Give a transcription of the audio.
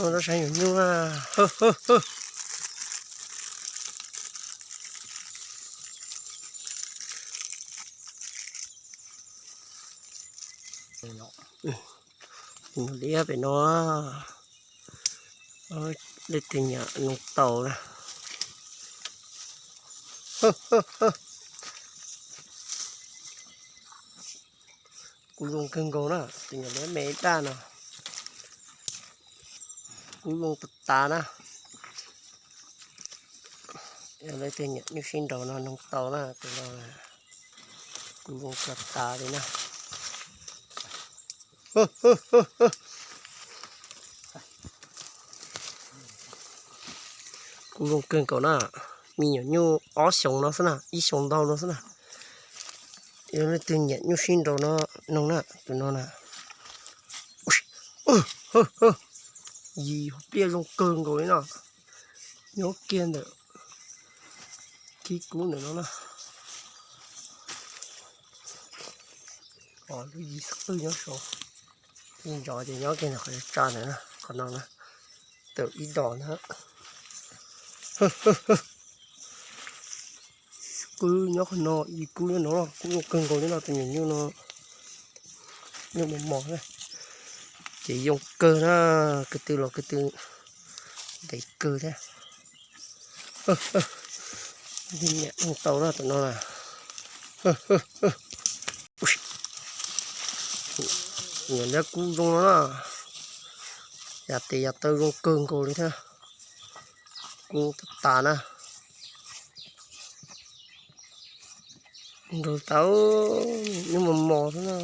Rab sab nyuam nyuj na. Liab pem no, leej twg nyiam nug tau na. Kuj zoo kawg nkaus na, tus nyuam liab me daj no. Kuj zoo tas tas na. Yog leej twg nyiam nyuj sib nraus no nug tau na, tus no kuj zoo tas tas li na. Kuj zoo kawg nkaus na, me nyuam nyuj ob xyoos no xwb na, ib xyoos ntau no xwb na. Yog leej twg nyiam nyuj sib nraus no nug na, tus no na. Yim hauv pliaj zoo kawg nkaus li no, nyob kiag ntawm khib kub ntawm no na. Lub yim xwb qwj nyob saud, yim ntsos ces nyob kiag ntawm qhov tsa ntawd na, qhov no na, tawm ib dos na. Qwj nyob qhov no, yim kub nyob no, kub zoo kawg nkaus li no, tus nyuam nyuj no, nyuj mos mos na, ces zoo kawg na, ko tw los ko tw ntev kawg thiab. Nyiam nug tau na tus no na. Nyuam liab kub zoo no na, yam tes yam taw zoo kawg nkaus li thiab. Kub tas tas na. Nrau tas, nyuj mos mos xwb na.